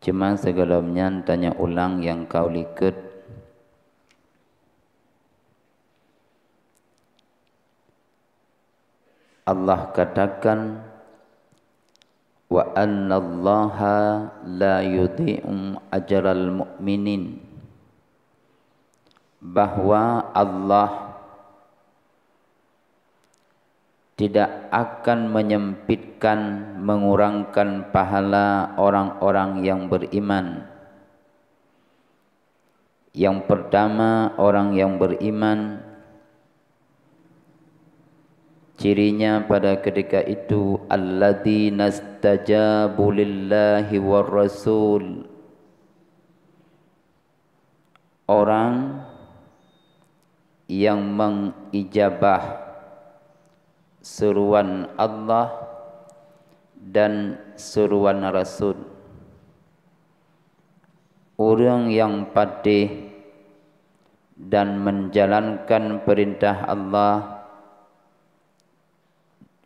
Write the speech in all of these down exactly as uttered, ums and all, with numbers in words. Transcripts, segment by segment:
Cuma sigohlom nyan tanyoe ulang nyang ka u likot. Allah katakan, "Wa annallaha la yudhi'u ajral mu'minin," bahwa Allah tidak akan menyempitkan, mengurangkan pahala orang-orang yang beriman. Yang pertama, orang yang beriman, cirinya pada ketika itu, "Alladzina stajabu lillahi war rasul," orang yang mengijabah seruan Allah dan seruan Rasul. Ureuëng yang patéh dan menjalankan perintah Allah,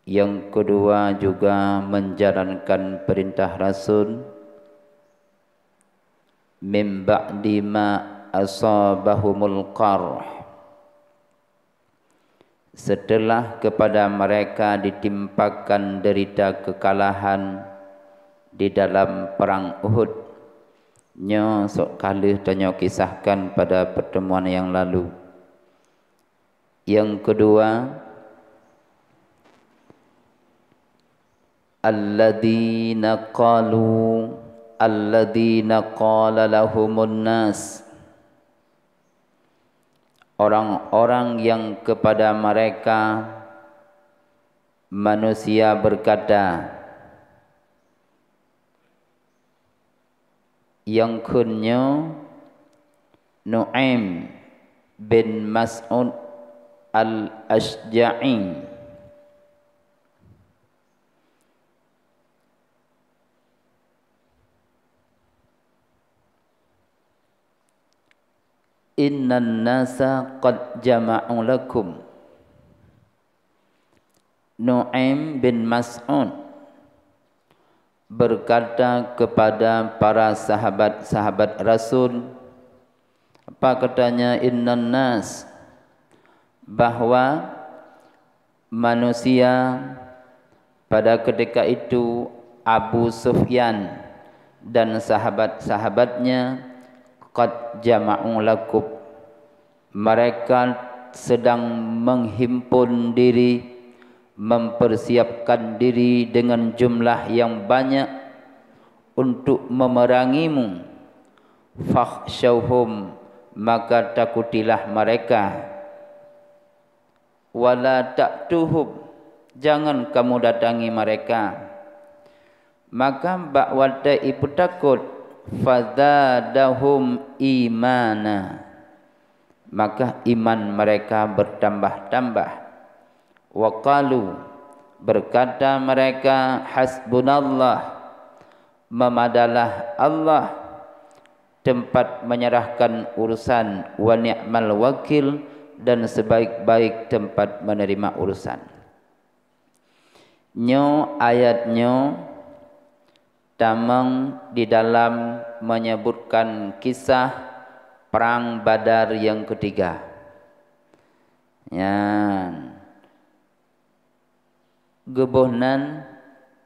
yang kedua juga menjalankan perintah Rasul, "Mim ba'di ma asabahumul qarh," setelah kepada mereka ditimpakan derita kekalahan di dalam perang Uhud. Nyoe sok ka lheueh tanyoe kisahkan pada pertemuan yang lalu. Yang kedua, "Alladzina qalu, alladzina qala lahumun nas," orang-orang yang kepada mereka manusia berkata, nyang kheun nyoe Nu'aim bin Mas'ud Al-Asyja'i. "Innan nasa qad jama'u lakum." Nu'aim bin Mas'ud berkata kepada para sahabat-sahabat Rasul, apa katanya, "Innan nas," bahwa manusia pada ketika itu, Abu Sufyan dan sahabat-sahabatnya, "Qad jama'u lakum," mereka sedang menghimpun diri, mempersiapkan diri dengan jumlah yang banyak untuk memerangimu. "Fakhsyauhum," maka takutilah mereka. "Wala ta'tuhum," jangan kamu datangi mereka. Maka bak watée ipeutakot, "Fazadahum imana," maka iman mereka bertambah-tambah. "Wa qalu," berkata mereka, "Hasbunallah," memadalah Allah tempat menyerahkan urusan, "wa ni'mal wakil," dan sebaik-baik tempat menerima urusan. Nyoe ayat nyoe tamong di dalam menyebutkan kisah Perang Badar yang ketiga. Nyan, geuboh nan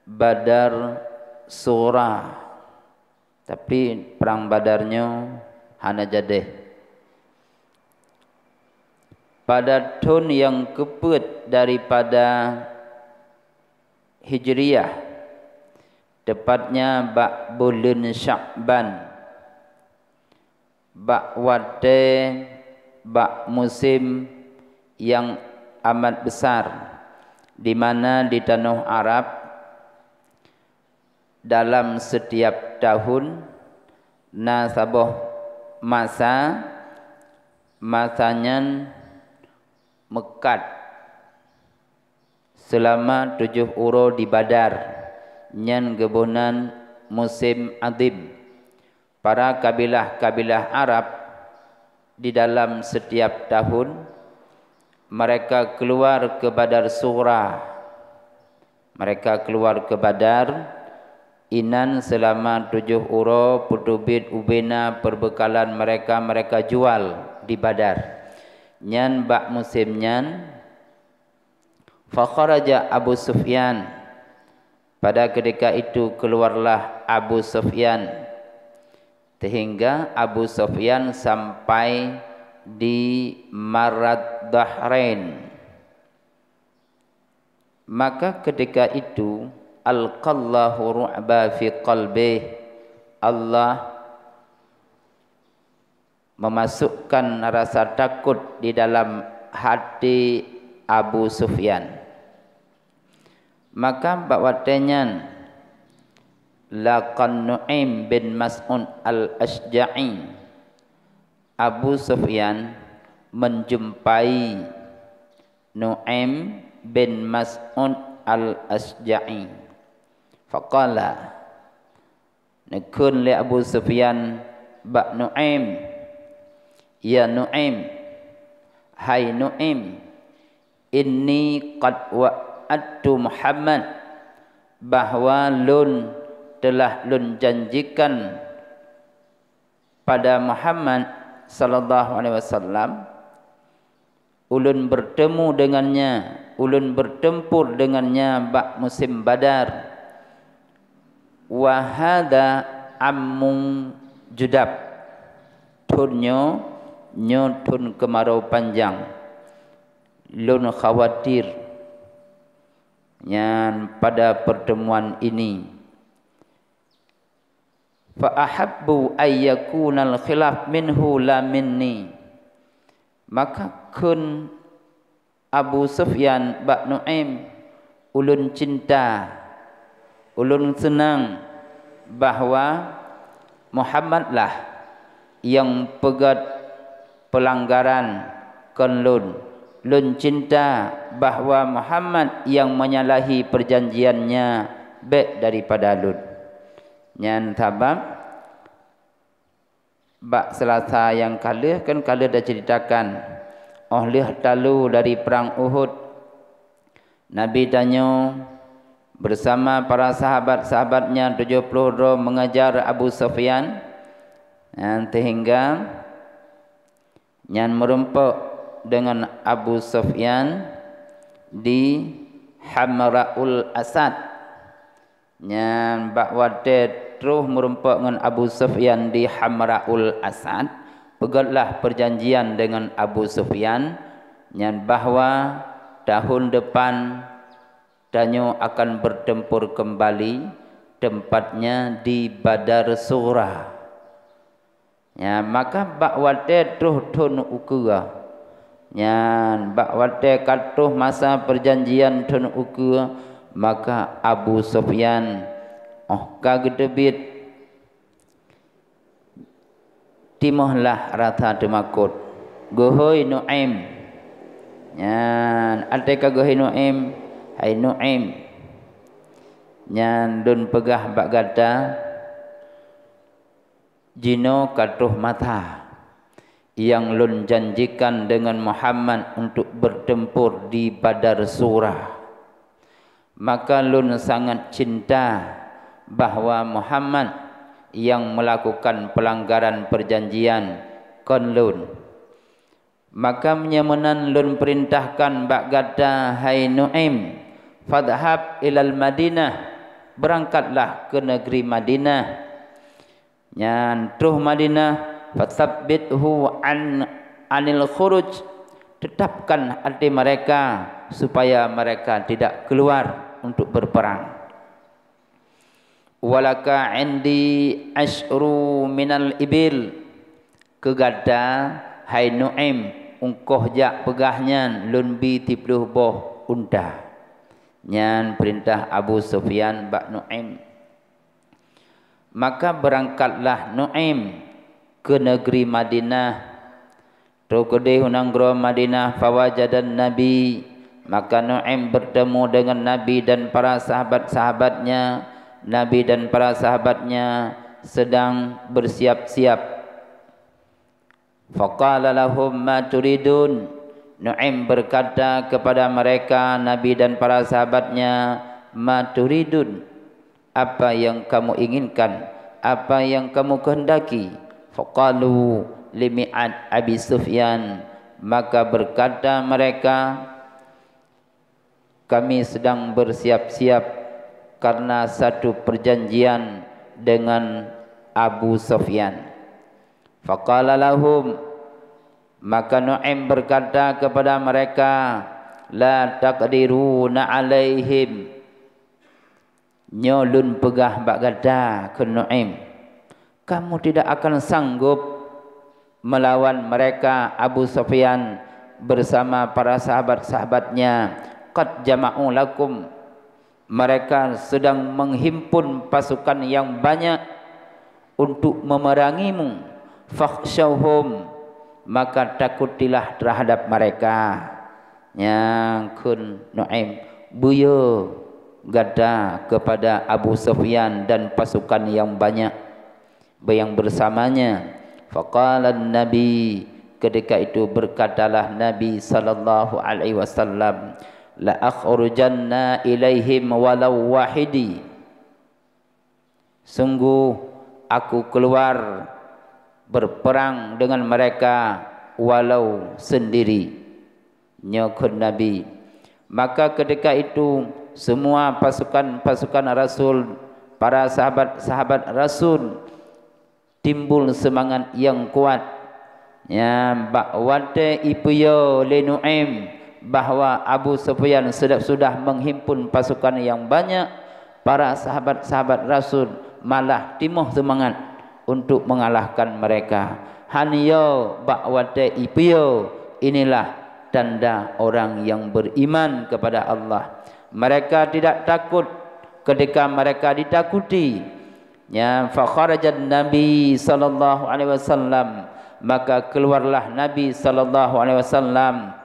Badar Sughra. Tapi Perang Badar nyoe hana jadeh. Pada thon nyang keupeuet daripada Hijriah, teupatnya bak buleuen Sya'ban, bak watée, bak musém nyang amat besar, di mana di tanoh Arab, dalam setiap tahun na saboh masa, masa nyan meukat seulama tujoh uroe di Badar, nyan geuboh nan musém adhim. Para kabilah-kabilah Arab di dalam setiap tahun, mereka keluar ke Badar Sughra. Mereka keluar ke Badar Inan seulama tujoh uroe peuteubiet ubena peubeukalan mereka, mereka jual di Badar. Nyan bak musém nyan, fakharaja Abu Sufyan. Pada ketika itu keluarlah Abu Sufyan, sehingga Abu Sufyan sampai di Marad Dhahrain. Maka ketika itu, alqallahu ru'ba fi qalbih. Allah memasukkan rasa takut di dalam hati Abu Sufyan. Maka bak watée nyan, laqan Nu'aim bin Mas'ud al-Asja'i. Abu Sufyan menjumpai Nu'aim bin Mas'ud al-Asja'i. Faqala, neukheun lé Abu Sufyan bak Nu'aim, "Ya Nu'aim, hai Nu'aim, inni qad wa'adtu Muhammad, bahwa lôn telah lôn janjikan pada Muhammad sallallahu alaihi wasallam, ulôn bertemu dengannya, ulôn bertempur dengannya bak musim Badar. Wa hadza ammun judab. Thon nyoe, nyoe thon keumarau panjang. Lôn khawatir nyan pada pertemuan ini." Fa ahabbu ayyakunal khilaf minhu la minni. Maka kheun Abu Sufyan bak Nu'aim, "Ulôn cinta, ulôn seunang bahwa Muhammad lah nyang peugét peulanggaran kon lôn. Lôn cinta bahwa Muhammad nyang menyalahi perjanjiannya bék daripada lôn." Nyan sabab bak Selasa nyang ka lheueh kan ka lheueh taceuritakan, óh lheueh talu dari Prang Uhud, Nabi tanyoe bersama para sahabat-sahabatnya tujoh ploh droe mengejar Abu Sufyan, nyan sehingga nyan meurumpok dengan Abu Sufyan di Hamraul Asad. Nyan bak watée troh meurumpok ngon Abu Sufyan di Hamraul Asad, peugétlah perjanjian dengan Abu Sufyan nyan bahwa tahun depan tanyoe akan bertempur kembali, tempatnya di Badar Sughra. Nyan, maka bak watée troh thon ukeue, nyan, bak watée ka troh masa perjanjian thon ukeue, maka Abu Sufyan óh ka geuteubiet, timohlah rasa teumakot. "Geuhôi Nu'aim." Nyan, até ka geuhôi Nu'aim, "Hai Nu'aim, nyan lôn peugah bak gata, jinoe ka troh masa nyang lôn janjikan deungon Muhammad untuk bertempur di Badar Sughra. Maka lôn sangat cinta bahwa Muhammad nyang melakukan pelanggaran perjanjian kon lôn. Maka meunyoe meunan lôn peurintahkan bak gata, hai Nu'aim, fadhhab ilal Madinah, beurangkatlah keu negeri Madinah." Nyan troh Madinah, "Fatsabbithu an, anil khuruj," tetapkan até mereka supaya mereka tidak keluar untuk berperang. "Walaka indi asyru minal ibil," keu gata, hai Nu'aim, ungkoh jak peugah nyan lôn bi siploh boh unta. Nyan peurintah Abu Sufyan bak Nu'aim. Maka beurangkatlah Nu'aim keu negeri Madinah. Troh keudeh u nanggroe Madinah, fawajadan Nabi, maka Nu'aim bertemu dengan Nabi dan para sahabat-sahabatnya. Nabi dan para sahabatnya sedang bersiap-siap. Faqala lahum, "Ma turidun?" Nu'aim berkata kepada mereka, Nabi dan para sahabatnya, "Ma turidun?" "Apa yang kamu inginkan? Apa yang kamu kehendaki?" Faqalu li mi'ad Abi Sufyan, maka berkata mereka, "Kami sedang bersiap-siap karena satu perjanjian dengan Abu Sufyan." Faqala lahum, maka Nu'aim berkata kepada mereka, "La taqdiruna alaihim." "Nyoe lôn peugah bak gata," kheun Nu'aim, "kamu tidak akan sanggup melawan mereka, Abu Sufyan, bersama para sahabat-sahabatnya. Qad jama'u lakum, mereka sedang menghimpun pasukan yang banyak untuk memerangimu. Fakhsyauhum, maka takutilah terhadap mereka." Nyan kheun Nu'aim, "Buyue gata kepada Abu Sufyan dan pasukan yang banyak yang bersamanya." Faqala Nabi, ketika itu berkatalah Nabi sallallahu alaihi wasallam, "La akhrujanna ilaihim walau wahidi." "Sungguh aku keluar berperang dengan mereka walau sendiri," nyoe kheun Nabi. Maka ketika itu semua pasukan-pasukan Rasul, para sahabat-sahabat Rasul, timbul seumangat nyang kuat. Nyan bak watée ipeuyue lé Nu'aim bahwa Abu Sufyan sudah, sudah menghimpun pasukan yang banyak, para sahabat-sahabat Rasul malah timoh seumangat untuk mengalahkan mereka. Hán yo bak watée ipeuyue, inilah tanda orang yang beriman kepada Allah. Mereka tidak takut ketika mereka ditakuti. Ya, fa kharajan Nabi sallallahu alaihi wasallam, maka keluarlah Nabi sallallahu alaihi wasallam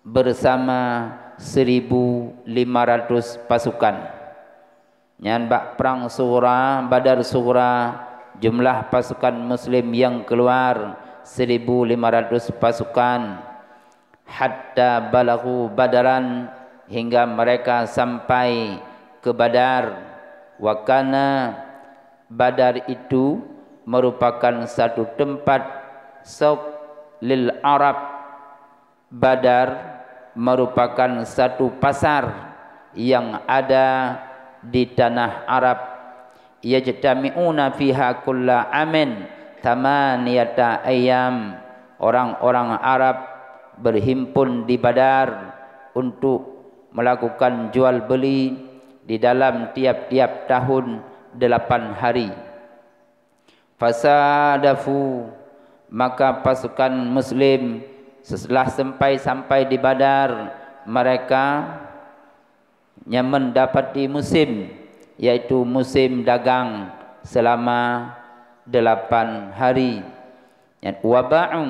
bersama seribu lima ratus pasukan. Nyan bak perang Sughra, Badar Sughra, jumlah pasukan muslim yang keluar seribu lima ratus pasukan. Hatta balaghu Badaran, hingga mereka sampai ke Badar. Wa kana, Badar itu merupakan satu tempat sok lil Arab. Badar merupakan satu pasar yang ada di tanah Arab. Yajtami'una fiha kulla amin thamaniyata ayyam. Orang-orang Arab berhimpun di Badar untuk melakukan jual beli di dalam tiap-tiap tahun delapan hari. Fasadafu, maka pasukan muslim setelah sampai-sampai di Badar, mereka nyang mendapati musim, yaitu musim dagang selama delapan hari. Nyan, waba'u,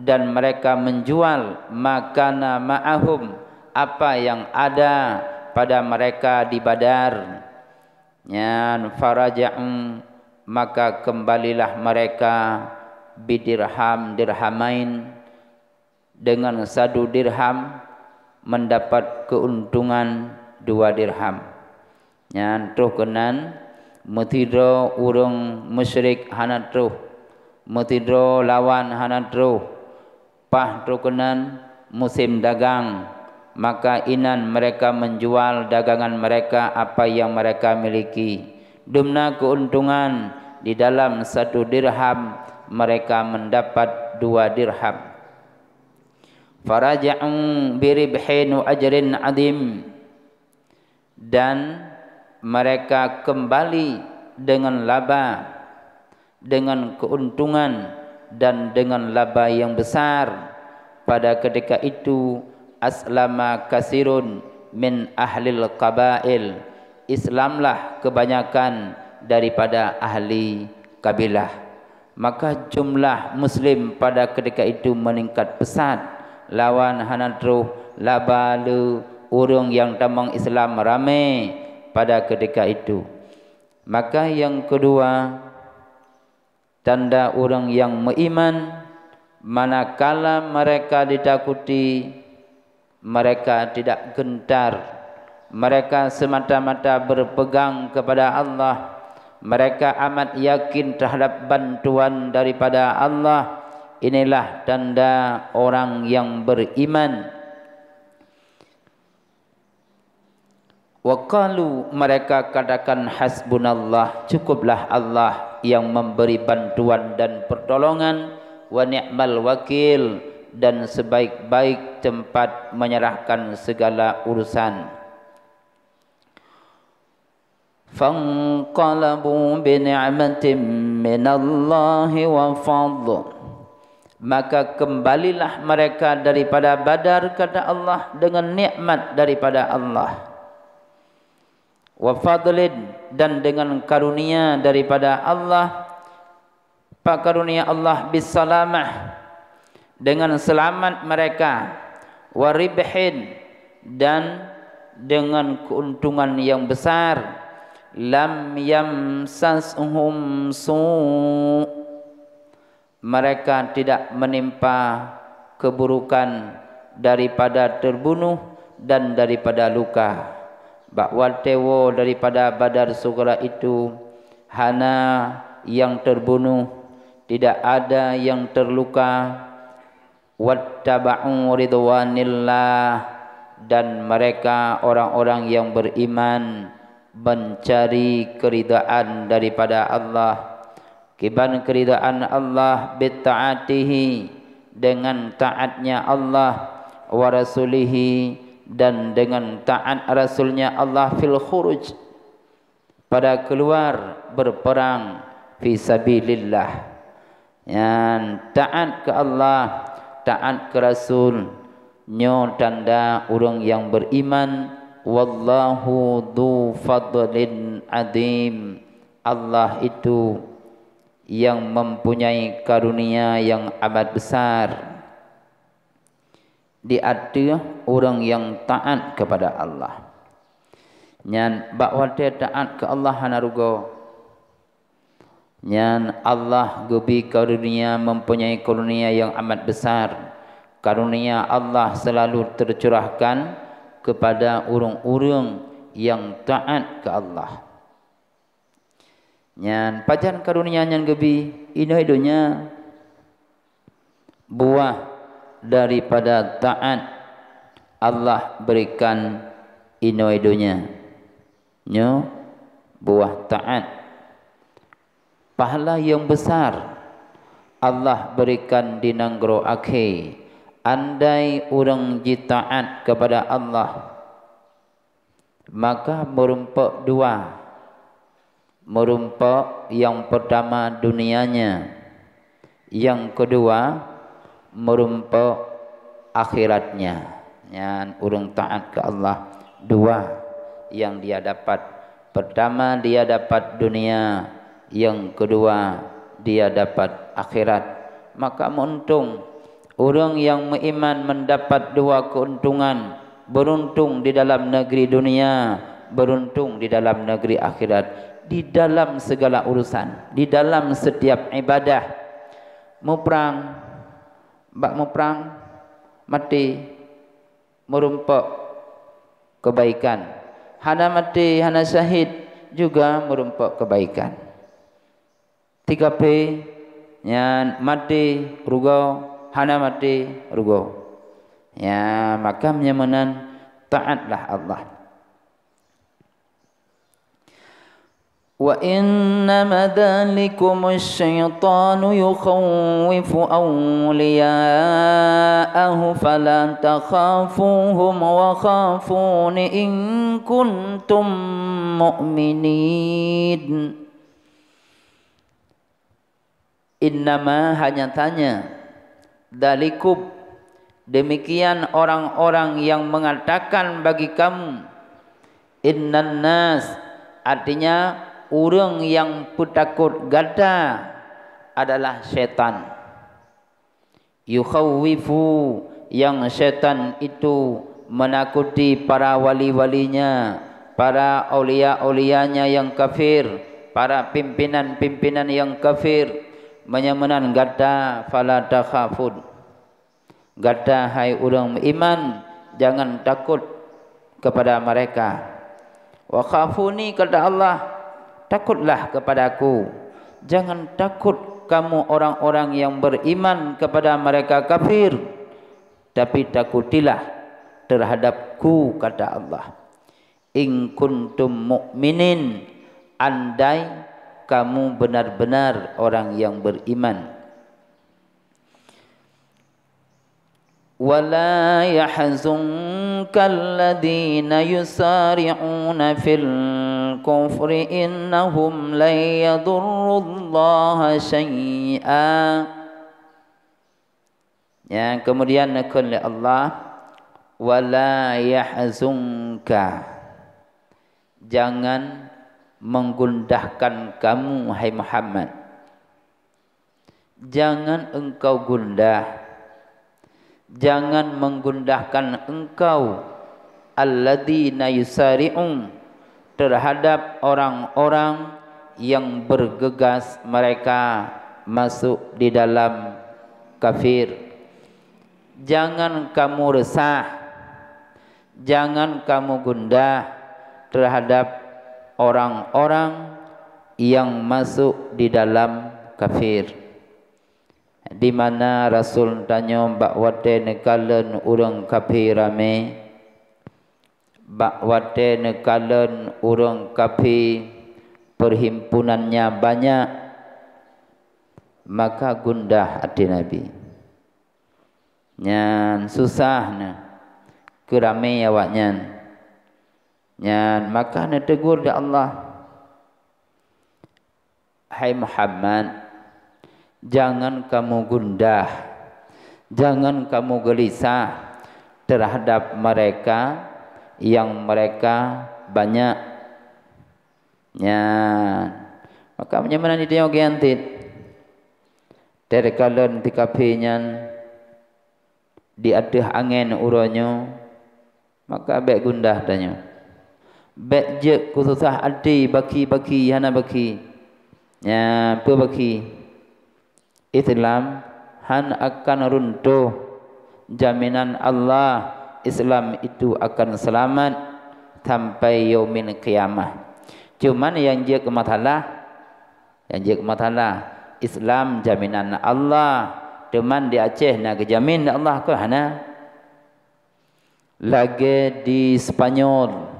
dan mereka menjual, ma kana ma'ahum, apa yang ada pada mereka di Badar. Nyan, faraja'u, maka kembalilah mereka, bidirham dirhamain, dengan sadu dirham mendapat keuntungan dua dirham. Nyan troh keunan, meusidroe ureuëng musyrik hana troh, meusidroe lawan hana troh. Paih troh keunan musim dagang, maka inan mereka menjual dagangan mereka apa yang mereka miliki. Dumna keuntungan, di dalam satu dirham mereka mendapat dua dirham. Faraja'u biribhin wa ajrin adim. Dan mereka kembali dengan laba, dengan keuntungan, dan dengan laba yang besar. Pada ketika itu, aslama kasirun min ahlil qabail. Islamlah kebanyakan daripada ahli kabilah. Maka jumlah muslim pada ketika itu meningkat pesat, lawan hana troh laba le ureuëng nyang tamong Islam ramé pada ketika itu. Maka nyang keudua, tanda ureuëng nyang meuiman, manakala mereka ditakuti, mereka tidak gentar Mereka semata-mata berpegang kepada Allah. Mereka amat yakin terhadap bantuan daripada Allah. Inilah tanda orang yang beriman. Wa qalu, mereka katakan, "Hasbunallah, cukuplah Allah yang memberi bantuan dan pertolongan, wa ni'mal wakil, dan sebaik-baik tempat menyerahkan segala urusan." Fanqalabu bi ni'matin minallahi wa fadl. Maka kembalilah mereka daripada Badar, kata Allah, dengan nikmat daripada Allah. Wa fadlin, dan dengan karunia daripada Allah. Apa karunia Allah? Bisalamah, dengan selamat mereka. Wa ribhin, dan dengan keuntungan yang besar. Lam yamsashum su'. Mereka tidak menimpa keburukan daripada terbunuh dan daripada luka. Bak watée woe daripada Badar Sughra itu, hana yang terbunuh, tidak ada yang terluka. Wattaba'u ridwanillah, dan mereka orang-orang yang beriman mencari keridaan daripada Allah. Kiban keridaan Allah? Bitaatihi, dengan taatnya Allah, wa rasulihi, dan dengan taat rasulnya Allah, fil khuruj, pada keluar berperang fi sabilillah. Nyan taat keu Allah, taat keu Rasul, nyoe tanda ureuëng nyang beriman. Wallahu dzu fadlin adzim. Allah itu yang mempunyai karunia yang amat besar. Di ateueh ureuëng nyang taat kepada Allah. Nyan bak watée taat keu Allah hana rugoe. Nyan Allah geubi karunia, mempunyai karunia yang amat besar. Karunia Allah selalu tercurahkan kepada ureuëng-ureuëng yang taat ke Allah. Nyan pajan karunia nyan geubi? Inoe donya. Buah daripada taat Allah berikan inoe donya. Nyoe buah taat. Pahala yang besar Allah berikan di nanggroe akhé. Andai ureuëng jitaat kepada Allah, maka meurumpok dua. Meurumpok yang pertama dunianya, yang kedua meurumpok akhiratnya. Nyan ureuëng taat ke Allah, dua yang dia dapat. Pertama dia dapat dunia, yang kedua dia dapat akhirat. Maka meuuntông. Ureuëng nyang meuiman mendapat dua keuntungan, beruntung di dalam negeri dunia, beruntung di dalam negeri akhirat, di dalam segala urusan, di dalam setiap ibadah. Muprang, bak muprang, maté, meurumpok kebaikan. Hana maté, hana syahid, juga meurumpok kebaikan. Tiga P, nyan maté rugoe, hana maté rugoe. Ya, maka meunyoe meunan, taatlah Allah. Wa innama dzalikumus syaitanu yukhawwifu awliya'ahu fala takhafuhum wa khafuni in kuntum mu'minin. Innama, hanya saja, dzalikum, demikian orang-orang yang mengatakan bagi kamu, innan nas, artinya ureuëng nyang peutakot gata adalah syaitan. Yukhawwifu, yang syaitan itu menakuti para wali-walinya, para aulia-aulianya yang kafir, para pimpinan-pimpinan yang kafir. Meunyoe meunan gata, fala takhafun. Gata, hai ureuëng meuiman, jangan takot. kepada mereka. Wa khafuni, kata Allah, takutlah kepadaku. Jangan takut kamu orang-orang yang beriman kepada mereka kafir, tapi takutilah terhadapku, kata Allah. In kuntum mu'minin, andai kamu benar-benar orang yang beriman. Wala yahzunka alladhina yusari'una fil kufri innahum lan yadurrullaha syai'a. Ya, kemudian neukheun lé Allah, "Wala yahzunka." Jangan menggundahkan kamu, hai Muhammad. Jangan engkau gundah. Jangan menggundahkan engkau, alladzina yusari'un, terhadap orang-orang yang bergegas mereka masuk di dalam kafir. Jangan kamu resah, jangan kamu gundah terhadap orang-orang yang masuk di dalam kafir. Di mana Rasul tanyoe bak watée neukalon ureuëng kafé ramé, bak watée neukalon ureuëng kafé perhimpunannya banyak, maka gundah até Nabi. Nyan susah na keu ramé awaknyan. Nyan maka neutegur lé Allah, "Hai Muhammad, jangan kamu gundah, jangan kamu gelisah terhadap mereka yang mereka banyak." Nyan. Maka meunyoe meunan di tanyoe geuantit, teukalon ti kafé nyan di ateueh angén uroe nyoe, maka bék gundah tanyoe. Bék jeuet keu susah até baki-baki hana baki. Nyan peue baki? Islam han akan runtuh. Jaminan Allah, Islam itu akan selamat sampai yaumil qiyamah. Cuman nyang jeuet keu masalah, nyang jeuet keu masalah, Islam jaminan Allah, cuman di Aceh na geujamin lé Allah keu hana. Lagée di Spanyol,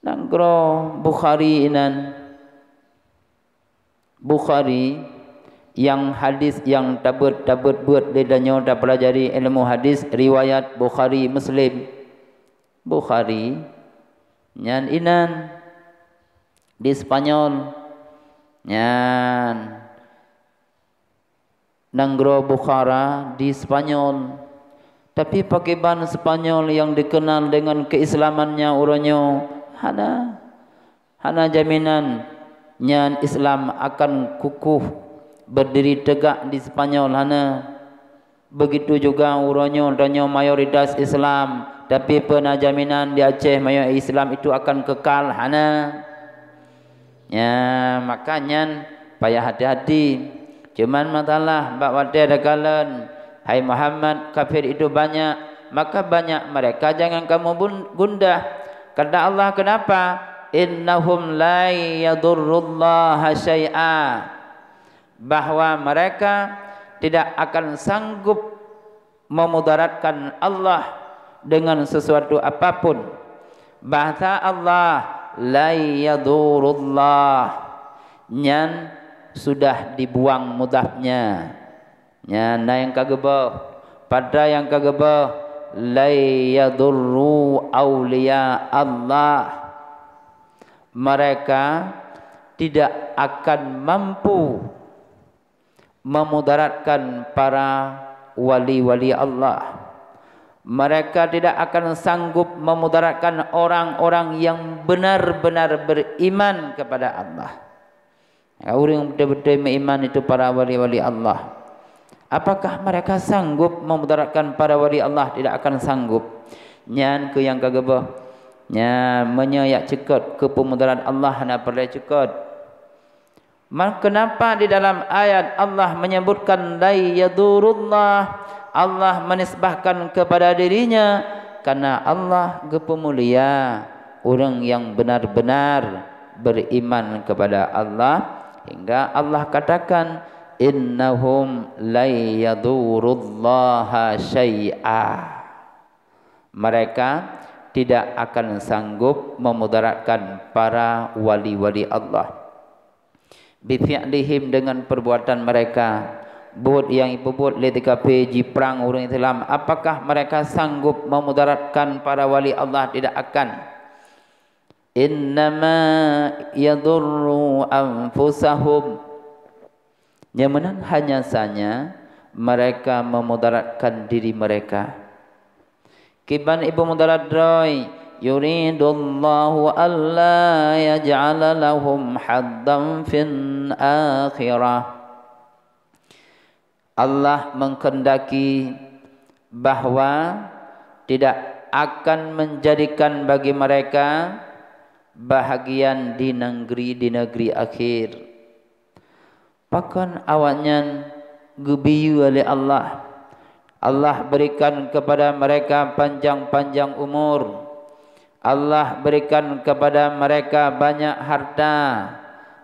nanggroe Bukhari inan. Bukhari, nyang hadis nyang tabeuet-tabeuet buet lé tanyoe tapelajari ilmu hadis riwayat Bukhari Muslim. Bukhari nyan inan di Spanyol, nyan nanggroe Bukhara di Spanyol. Tapi pakriban Spanyol nyang dikenal dengan keislamannya uroe nyoe? Hana. Hana jaminan nyan Islam akan kukuh berdiri tegak di Spanyol, hana. Begitu juga uroe nyoe tanyoe mayoritas Islam, tapi peue na jaminan di Aceh mayo-, Islam itu akan kekal, hana. Ya, maka nyan payah hati-hati. Cuman masalah bak watée takalon, "Hai Muhammad, kafir itu banyak," maka banyak mereka jangan kamu bun-, gundah. Kata Allah, kenapa? "Innahum la yadurrullaha syai'a." Bahwa mereka tidak akan sanggup memudaratkan Allah dengan sesuatu apapun. Bahasa Allah, "La yadurullah." Nyan sudah dibuang mudhafnya. Nyan na nyang ka geubeuh. Pada nyang ka geubeuh, "La yadurru auliya Allah." Mereka tidak akan mampu memudaratkan para wali-wali Allah. Mereka tidak akan sanggup memudaratkan orang-orang yang benar-benar beriman kepada Allah. Ureuëng beutôi-beutôi meuiman itu para wali-wali Allah. Apakah mereka sanggup memudaratkan para wali Allah? Tidak akan sanggup. Nyan keuh nyang ka geubeuh. Nyan, meunyoe jak ceukot keu peumudarat Allah, hana peureulée ceukot. Ma-, kenapa di dalam ayat Allah menyebutkan la yadurullah, Allah menisbahkan kepada dirinya Karena Allah geupeumulia ureuëng nyang beunar-beunar beriman kepada Allah, hingga Allah katakan, "Innahum lan yadurullaha syai'a." Mereka tidak akan sanggup memudaratkan para wali-wali Allah. Bifi'lihim, dengan perbuatan mereka. Buet nyang ipeubuet lé tika pih jiprang ureuëng Islam, apakah mereka sanggup memudaratkan para wali Allah? Tidak akan. Innama yadurru anfusahum. Nyang meunan hanya saja mereka memudaratkan diri mereka. Kiban ibu mudarat droe, yuridullahu alla yaj'ala lahum haddan fin akhirah. Allah menghendaki bahwa tidak akan menjadikan bagi mereka bahagian di negeri, di negeri akhir. Pakon awaknyan geubiyeu lé Allah? Allah berikan kepada mereka panjang-panjang umur. Allah berikan kepada mereka banyak harta.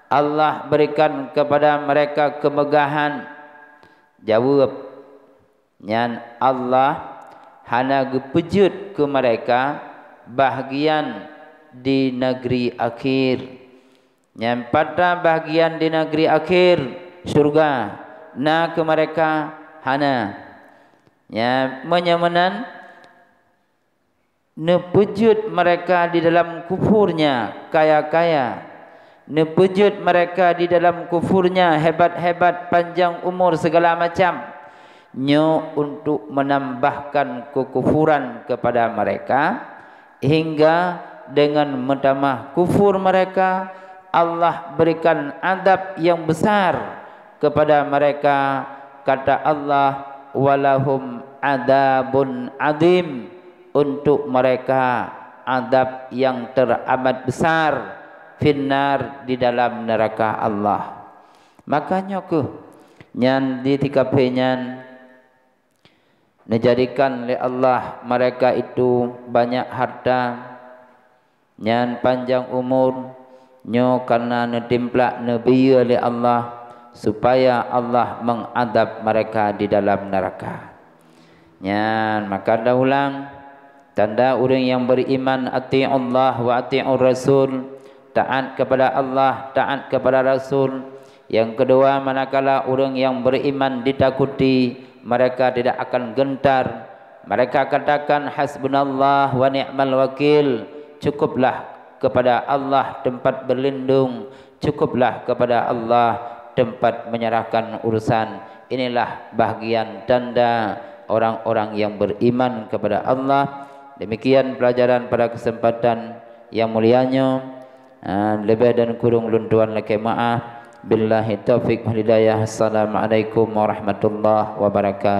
Allah berikan kepada mereka kemegahan. Jaweueb, nyan Allah hana geupeujeuet keu mereka bahagian di negeri akhir. Nyan pat bahagian di negeri akhir, syurga, na keu mereka? Hana. Nyan, meunyoe meunan, neupeujeuet mereka di dalam kufurnya kaya-kaya, neupeujeuet mereka di dalam kufurnya hebat-hebat, panjang umur, segala macam, nyoe untuk menambahkan kekufuran kepada mereka, hingga dengan meutamah kufur mereka, Allah berikan adab yang besar kepada mereka. Kata Allah, "Walahum adabun adim." Untuk mereka adab yang teramat besar, finnar, di dalam neraka Allah. Makanya keuh nyan di tika pih nyan, neujadikan lé Allah mereka itu banyak harta, nyan panjang umur, nyoe karena neutimplak, neubiyeu lé Allah, supaya Allah mengadab mereka di dalam neraka. Nyan, maka dah ulang, tanda ureuëng nyang beriman, "Ati'ullah wa ati'ur rasul", taat kepada Allah, taat kepada Rasul. Yang kedua, manakala ureuëng nyang beriman ditakuti, mereka tidak akan gentar. Mereka katakan, "Hasbunallah wa ni'mal wakil." Cukuplah kepada Allah tempat berlindung, cukuplah kepada Allah tempat menyerahkan urusan. Inilah bahagian tanda orang-orang yang beriman kepada Allah. Demikian pelajaran pada kesempatan yang mulia nyoe. Ah, leubeh dan kureueng lôn tuan lakée meu'ah. Billahi taufik wal hidayah. Assalamualaikum warahmatullahi wabarakatuh.